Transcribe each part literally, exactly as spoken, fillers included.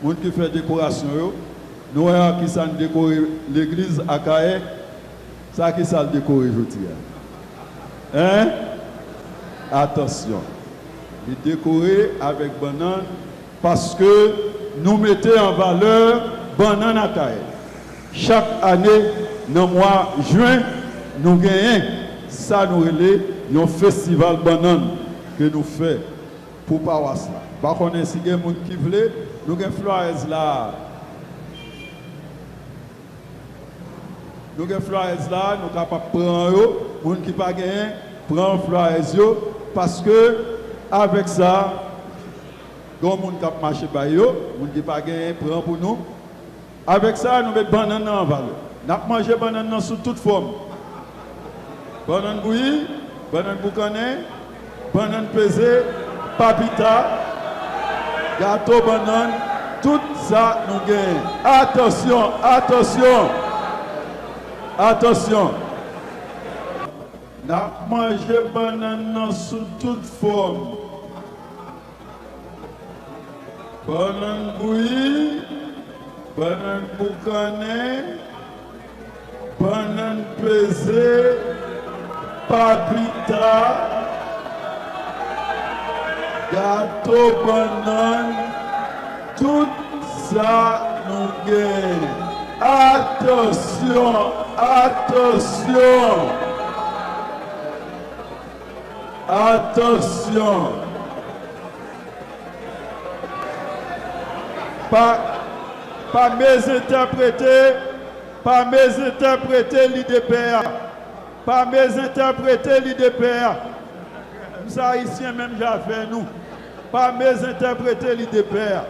Moun ki fè dekorasyon yo, nou wè a kisa n dekore legliz Akayè? Sa kisa l dekore jodi a? Hein? Atansyon. Li dekore avèk bannann paske nou mete an valè bannann Akayè. Chak ane, nan mwa jen, nou genyen sa nou rele yon festival bannann ke nou fè pou pawas la. M pa konnen si gen moun ki vle, nou gen flyers la. Nou gen flyers la, nou kapab pran yo. Moun ki pa genyen, pran flyers yo, paske avèk sa, gen moun k ap mache bay yo, moun ki pa genyen, pran pou nou. Avèk sa, nou met bannann nan an valè. N ap manje bannann nan sou tout fòm. Bannann bouyi, bannann boukannen, bannann peze, papita, gato bannann, tout sa nou genyen. Atansyon, atansyon, atansyon. N ap manje bannann nan sou tout fòm. Bannann bouyi, bannann boukannen, bannann peze, papita, gato bannann, tout sa nou genyen. Atansyon, atansyon, atansyon. Pa, pa mezentèprete, pa mezentèprete lide pè a. Pa mezentèprete lide pè a. M se ayisyen menm jan avè nou. Pa mezentèprete lide pè a.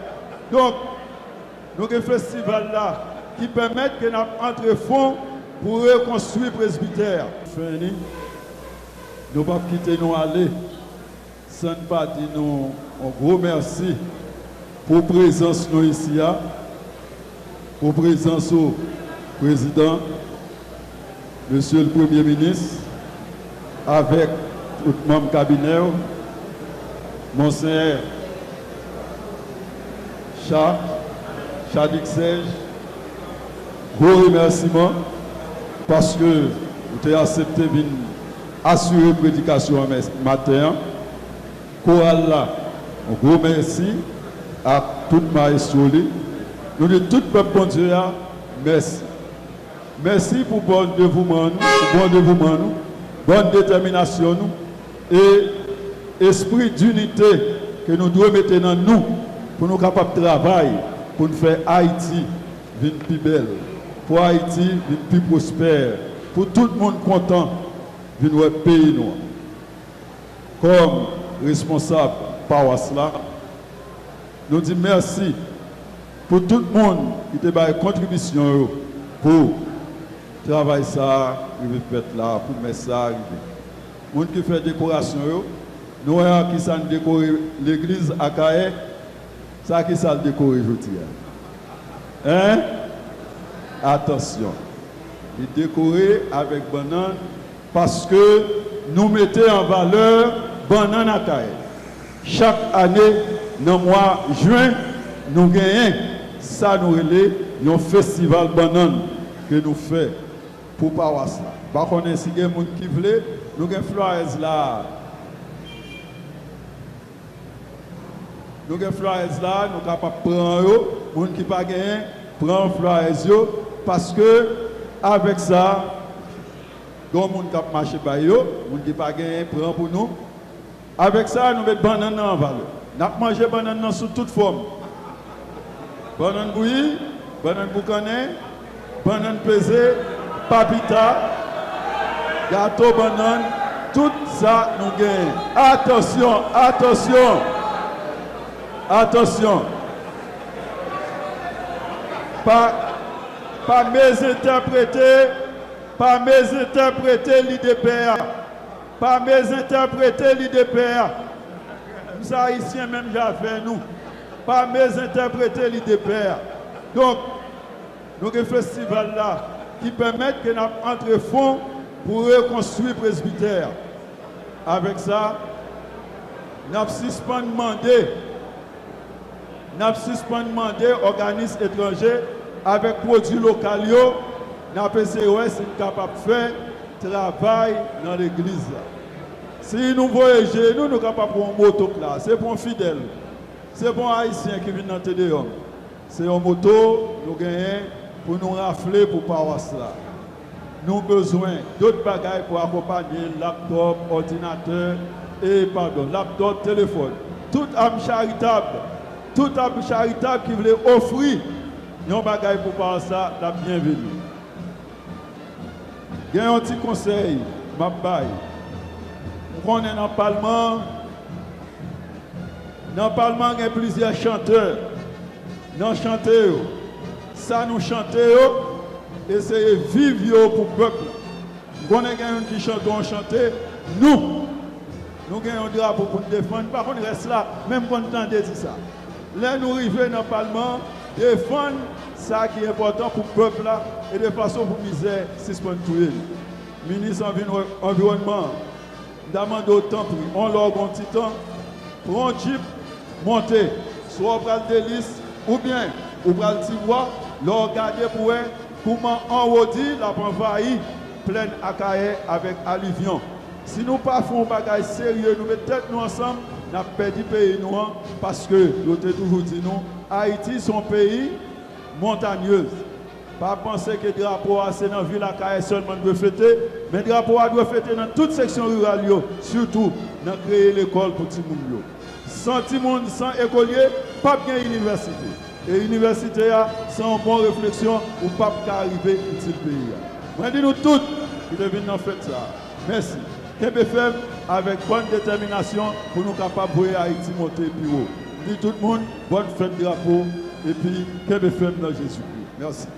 Donk, nou gen festival la ki pèmèt ke n ap antre fon pou rekonstwi presbitè a. Fen li, nou p ap kite nou ale san n pa di nou yon gwo mèsi pou prezans nou isi a, pou prezans ou, Prezidan, Mesye le Premye Minis, avèk tout manm kabinè w, Monseyè Cha, Chadik Sèj, gwo remèsiman paske ou te aksepte vin asire predikasyon an mès-, maten an. Koral la, yon gwo mèsi ak tout mayestwo li. Nou di tout pèp Bondye a, mèsi. Mèsi pou bon devouman nou, pou bon devouman nou, bon detèminasyon nou, e espri dinite ke nou dwe mete nan nou pou nou kapab travay, pou n fè Ayiti vin pi bèl, pou Ayiti vin pi pwospè, pou tout moun kontan vin wè peyi nou an. Kòm responsab pawas la, nou di mèsi pou tout moun ki te bay kontribisyon yo pou travay sa a rive fèt la, pou mès sa a rive. Moun ki fè dekorasyon yo, nou wè a kisa n dekore legliz Akayè? Sa kisa l dekore jodi a? Hein? Atansyon. Li dekore avèk bannann paske nou mete an valè bannann Akayè. Chak ane, nan mwa jen, nou genyen sa nou rele yon festival bannann ke nou fè pou pawas la. M pa konnen si gen moun ki vle, nou gen flyers la. Nou gen flyers la, nou kapab pran yo. Moun ki pa genyen, pran flyers yo. Paske avèk sa, gen moun k ap mache bay yo. Moun ki pa genyen, pran pou nou. Avèk sa, nou met bannann nan an valè. N ap manje bannann nan sou tout fòm. Bannann bouyi, bannann boukannen, bannann peze, papita, gato bannann, tout sa nou genyen. Atansyon, atansyon, atansyon. Pa, pa mezentèprete, pa mezentèprete lide pè a. Pa mezentèprete lide pè a. M se ayisyen menm jan avè nou. Pa mezentèprete lide pè a. Donk, nou gen festival la ki pèmèt ke n ap antre fon pou rekonstwi presbitè a. Avèk sa, n ap sispann mande N ap sispann mande òganis etranje avèk pwodui lokal yo, n ap eseye wè si n kapab fè travay nan legliz la. Si nou voye je nou, nou kapab pran yon moto plas. Se pou yon fidèl, se pou yon Ayisyen ki vin nan Te Deyòm. Se yon moto nou genyen pou nou rafle pou pawas la. Nou bezwen dòt bagay pou akonpanye, laptòp, òdinatè, e, padon, laptòp, telefòn. Tout ame charitab, tout ame charitab ki vle ofri yon bagay pou pawas la, l ap byenveni. Gen yon ti konsèy m ap bay. M konnen nan palman, nan palman gen plizyè chantè. Nan chante yo, sa nou chante yo, eseye viv yo pou pèp la. M konnen gen youn ki chante yon chante, nou. Nou gen yon drapo pou n defann, m pa konn rès la, men m konn tande di sa. Lè nou rive nan palman, defann sa ki enpòtan pou pèp la, e de fason pou mizè sispann touye nou. Minis anvi-, anviwònman an, m ta mande w, tanpri, on lè w gen yon ti tan, pran yon djip, monte. Swa w pral Delis, oubyen ou pral Tibwa, lè w gade pou wè kouman anwo di l ap anvayi plèn Akayè avèk alivyon. Si nou pa fè yon bagay serye, nou met tèt nou ansanm, n ap pèdi peyi nou an, paske yo te toujou di nou, Ayiti se yon peyi montanyèz. Pa panse ke drapo a se nan vil Akayè sèlman l dwe fete, men drapo a dwe fete nan tout seksyon riral yo, sitou nan kreye lekòl pou timoun yo. San timoun, san ekolye, p ap gen inivèsite. E inivèsite a, san yon bon refleksyon, ou p ap ka rive itil peyi a. Mwen di nou tout ki te vin nan fèt sa a, mèsi. Kenbe fèm avèk bòn detèminasyon pou nou kapab voye Ayiti monte pi wo. M di tout moun, bòn fèt drapo, epi kenbe fèm nan Jezikri. Mèsi.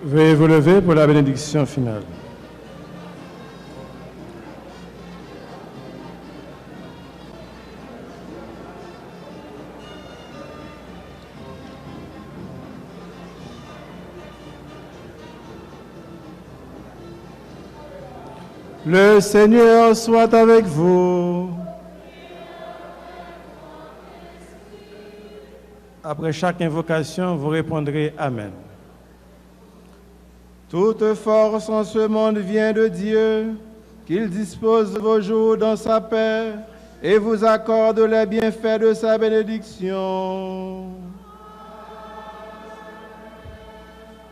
Veuillez vous lever pour la bénédiction finale. Le Seigneur soit avec vous. Après chaque invocation, vous répondrez Amen. Toute force en ce monde vient de Dieu, qu'il dispose vos jours dans sa paix et vous accorde les bienfaits de sa bénédiction.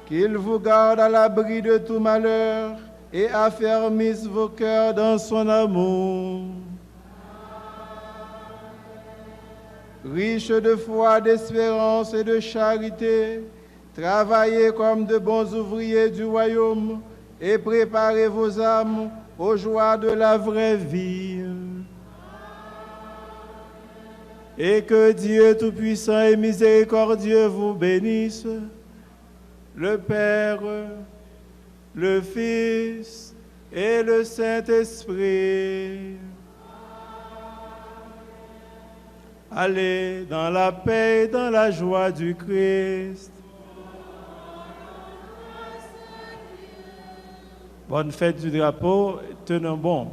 Qu'il vous garde à l'abri de tout malheur et affermisse vos cœurs dans son amour. Riches de foi, d'espérance et de charité, travaillez comme de bons ouvriers du royaume et préparez vos âmes aux joies de la vraie vie. Et que Dieu tout-puissant et miséricordieux vous bénisse, le Père, le Fils et le Saint-Esprit. Allez dans la paix et dans la joie du Christ. Bonne fête du drapeau, tenons bon.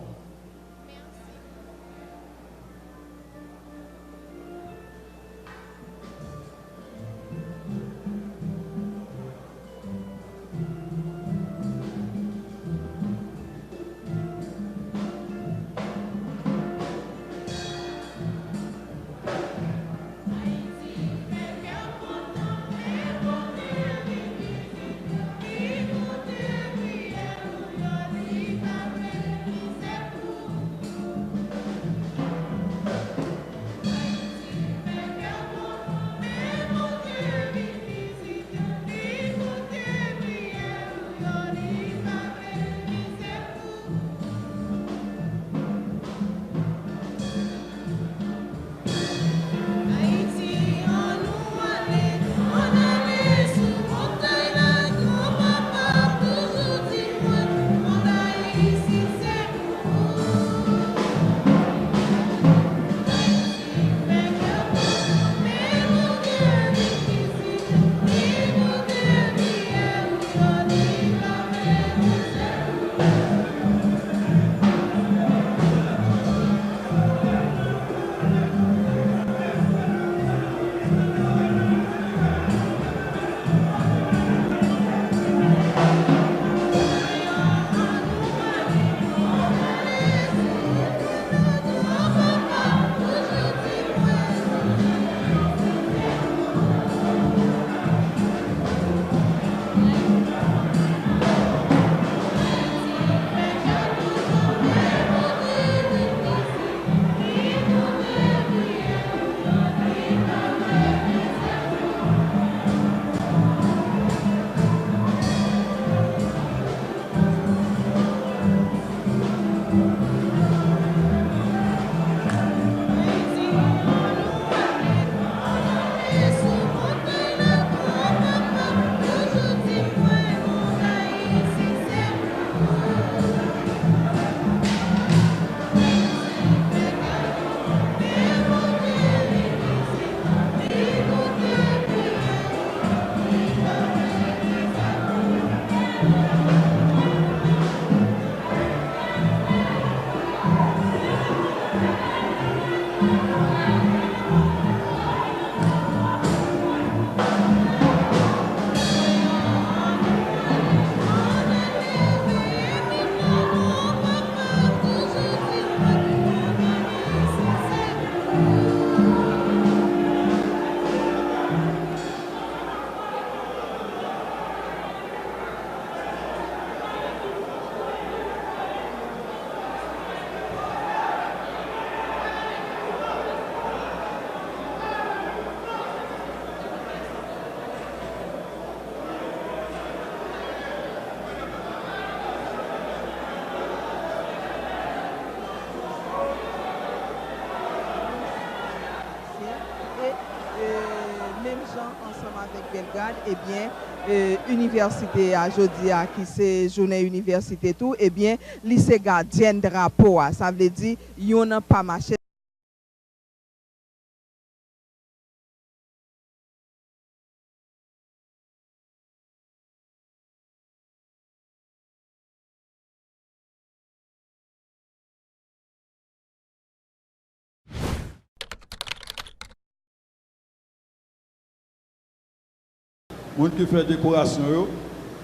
Avèk Belgrad, ebyen, e, inivèsite a jodi a, ki se jounen inivèsite tou, ebyen, li se gadyèn drapo a. Sa vle di, yonn an pa mache. Moun ki fè dekorasyon yo,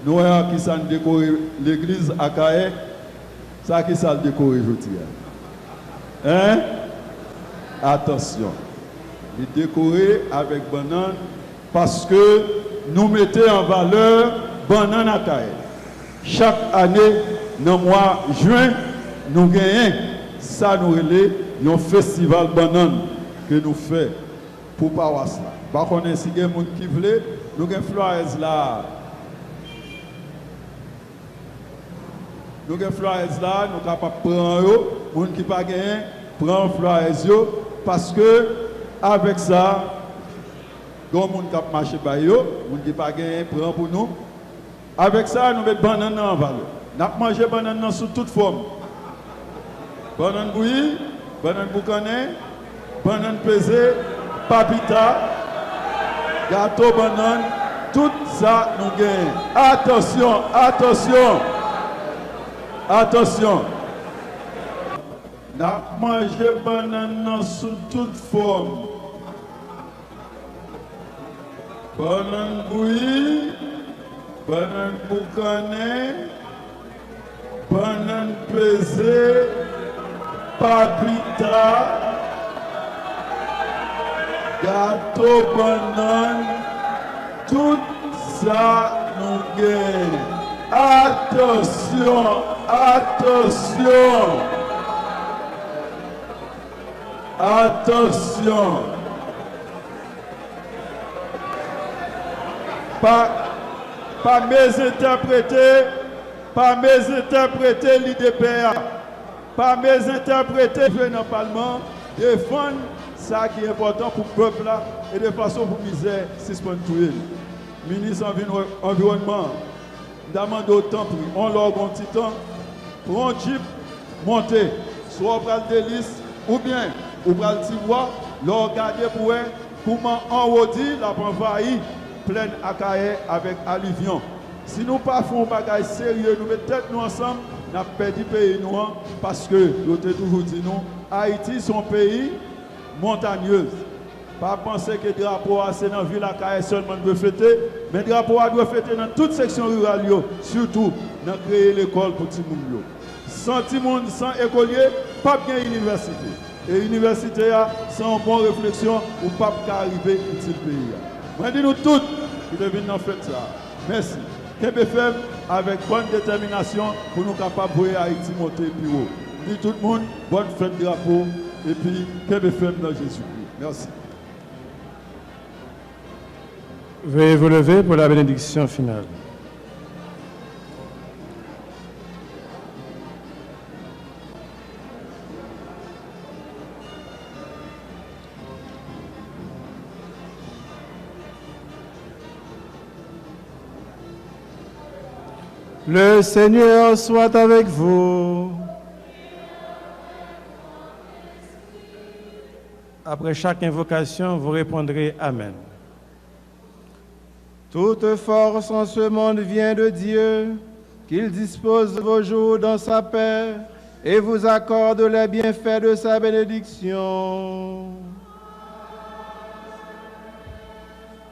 nou wè ak kisa n dekore legliz Akayè? Sa kisa l dekore jodi a? Hein? Atansyon. Li dekore avèk bannann paske nou mete an valè bannann Akayè. Chak ane, nan mwa jen, nou genyen sa nou rele yon festival bannann ke nou fè pou pawas la. M pa konnen si gen moun ki vle, nou gen flyers la. Nou gen flyers la, nou kapab pran yo. Moun ki pa genyen, pran flyers yo, paske avèk sa, gen moun k ap mache bay yo, moun ki pa genyen, pran pou nou. Avèk sa, nou met bannann nan an valè. N ap manje bannann nan sou tout fòm. Bannann bouyi, bannann boukannen, bannann peze, papita, gato bannann, tout sa nou genyen. Atansyon, atansyon, atansyon. N ap manje bannann nan sou tout fòm. Bannann bouyi, bannann boukannen, bannann peze, papita, gato bannann, tout sa nou genyen. Atansyon, atansyon, atansyon. Pa, pa mezentèprete, pa mezentèprete lide pè a. Pa mezentèprete. Rive nan palman, defann sa ki enpòtan pou pèp la e de fason pou mizè sispann touye l. Minis anvi-, anviwònman an, m ta mande w tanpri, on lè w gen yon ti tan, pran yon djip, monte. Swa w pral Delis, oubyen ou pral Tibwa, lè w gade pou wè kouman anwo di l ap anvayi plèn Akayè avèk alivyon. Si nou pa fè yon bagay serye, nou met tèt nou ansanm, n ap pèdi peyi nou an, paske yo te toujou di nou, Ayiti se yon peyi montanyèz. Pa panse ke drapo a se nan vil Akayè sèlman l dwe fete, men drapo a dwe fete nan tout seksyon riral yo, sitou nan kreye lekòl pou timoun yo. San timoun, san ekolye, p ap gen inivèsite. E inivèsite a, san yon bon refleksyon, ou p ap ka rive itil peyi a. Mwen di nou tout ki te vin nan fèt sa a, mèsi. Kenbe fèm avèk bòn detèminasyon pou nou kapab voye Ayiti monte pi wo. M di tout moun, bòn fèt drapo, epi kenbe fèm nan Jezikri. Mèsi. Veuillez vous lever pour la bénédiction finale. Le Seigneur soit avec vous. Après chaque invocation, vous répondrez Amen. Toute force en ce monde vient de Dieu, qu'il dispose vos jours dans sa paix et vous accorde les bienfaits de sa bénédiction.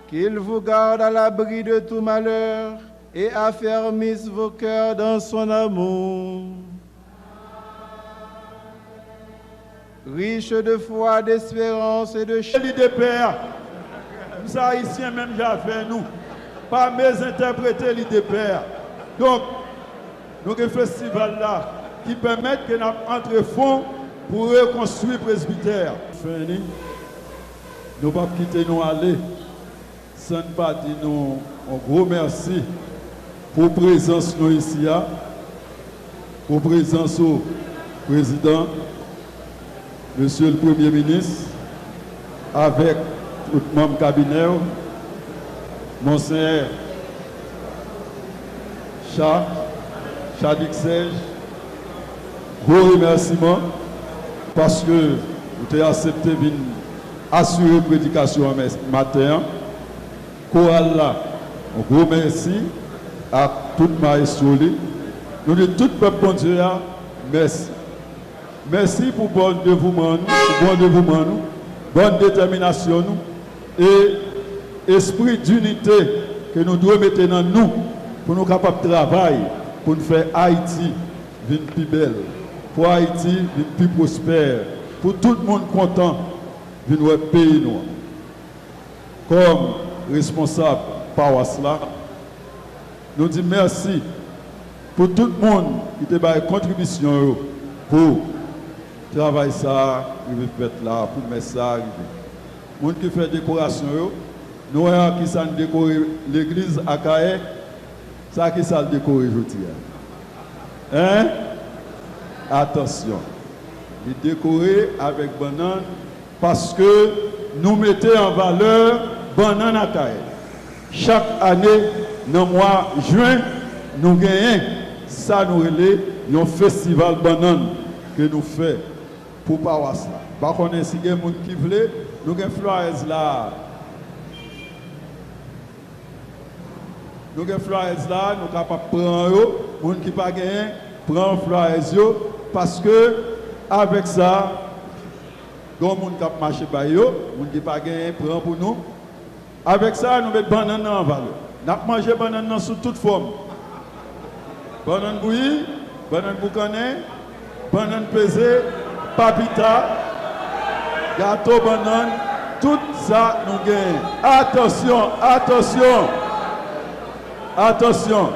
Qu'il vous garde à l'abri de tout malheur et affermisse vos cœurs dans son amour. Riche de foi, d'espérance et de ch- Lide pè a. M se Ayisyen menm jan avè nou. Pa mezentèprete lide pè a. Donk, nou gen festival la ki pèmèt ke n ap antre fon pou rekonstwi presbitè a. Fini. Nou p ap kite nou ale san n pa di nou yon gwo mèsi pou prezans nou isi a, pou prezans ou, Prezidan, Mesye le Premye Minis, avèk tout manm kabinè w, Monseyè Cha, Chadwick Serge, gwo remèsiman paske ou te aksepte vin asire predikasyon an mès- maten an. Koral la, yon gwo mèsi ak tout mayestwo li. Nou di tout pèp Bondye a, mèsi. Mèsi pou bon devouman nou, pou bon devouman nou, bon detèminasyon nou, e espri dinite ke nou dwe mete nan nou pou nou kapab travay, pou nou fè Ayiti vin pi bèl, pou Ayiti vin pi pwospè, pou tout moun kontan vin wè peyi nou an. Kòm responsab pawas la, nou di mèsi pou tout moun ki te bay kontribisyon yo pou travay sa a rive fèt la, pou mès sa a rive. Moun ki fè dekorasyon yo, nou wè ak ki sa n dekore legliz Akayè? Sa ki sa l dekore jodi a? Hein? Atansyon. Li dekore avèk bannann paske nou mete an valè bannann Akayè. Chak ane, nan mwa jen, nou genyen sa nou rele yon festival bannann ke nou fè pou pawas la. M pa konnen si gen moun ki vle, nou gen flyers la a. Nou gen flyers la, nou kapab pran yo. Moun ki pa genyen, pran flyers yo. Paske avèk sa, gen moun k ap mache bay yo. Moun ki pa genyen, pran pou nou. Avèk sa, nou met bannann nan an valè. N ap manje bannann nan sou tout fòm. Bannann bouyi, bannann boukannen, bannann peze, papita, gato bannann, tout sa nou genyen. Atansyon, atansyon, atansyon.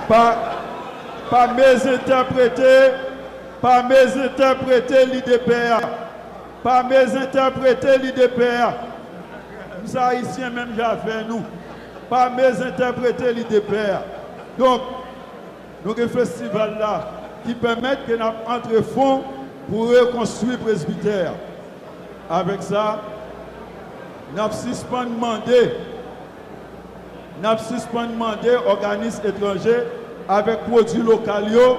Pa, pa mezentèprete, pa mezentèprete lide pè a. Pa mezentèprete lide pè a. M se Ayisyen menm jan avè nou. Pa mezentèprete lide pè a. Donk, nou gen festival la ki pèmèt ke n ap antre fon pou rekonstwi presbitè a. Avèk sa, n ap sispann mande, n ap sispann mande òganis etranje avèk pwodui lokal yo,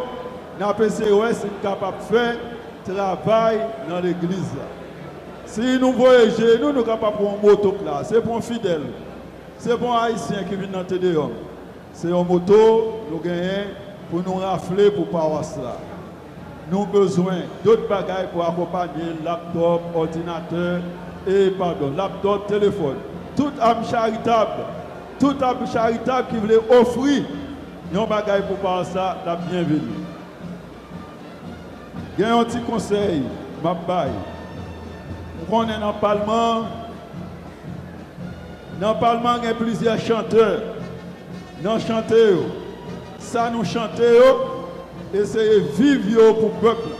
n ap eseye wè si n kapab fè travay nan legliz la. Si nou voye je nou, nou kapab pran yon moto plas. Se pou yon fidèl, se pou yon Ayisyen ki vin nan Te Deyòm. Se yon moto nou genyen pou nou rafle pou pawas la. Nou bezwen dòt bagay pou akonpanye, laptòp, òdinatè, e, padon, laptòp, telefòn. Tout ame charitab, tout ame charitab ki vle ofri yon bagay pou pawas la, l ap byenveni. Gen yon ti konsèy m ap bay. M konnen nan palman, nan palman gen plizyè chantè. Nan chante yo, sa nou chante yo, eseye viv yo pou pèp la.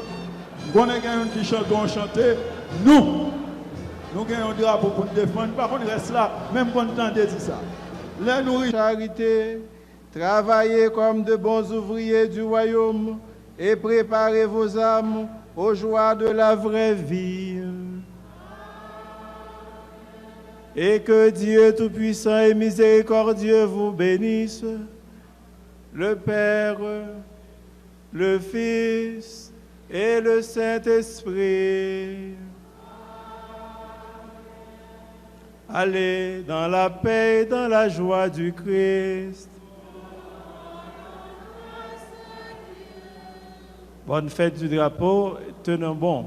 M konnen gen youn ki chante yon chante, nou, nou gen yon drapo pou n defann. M pa konn rès la, men m konn tande di sa. Lè nou ri- Charité, travaillez comme de bons ouvriers du royaume et préparez vos âmes aux joies de la vraie vie. Et que Dieu tout-puissant et miséricordieux vous bénisse, le Père, le Fils et le Saint-Esprit. Allez dans la paix et dans la joie du Christ. Bonne fête du drapeau, tenons bon.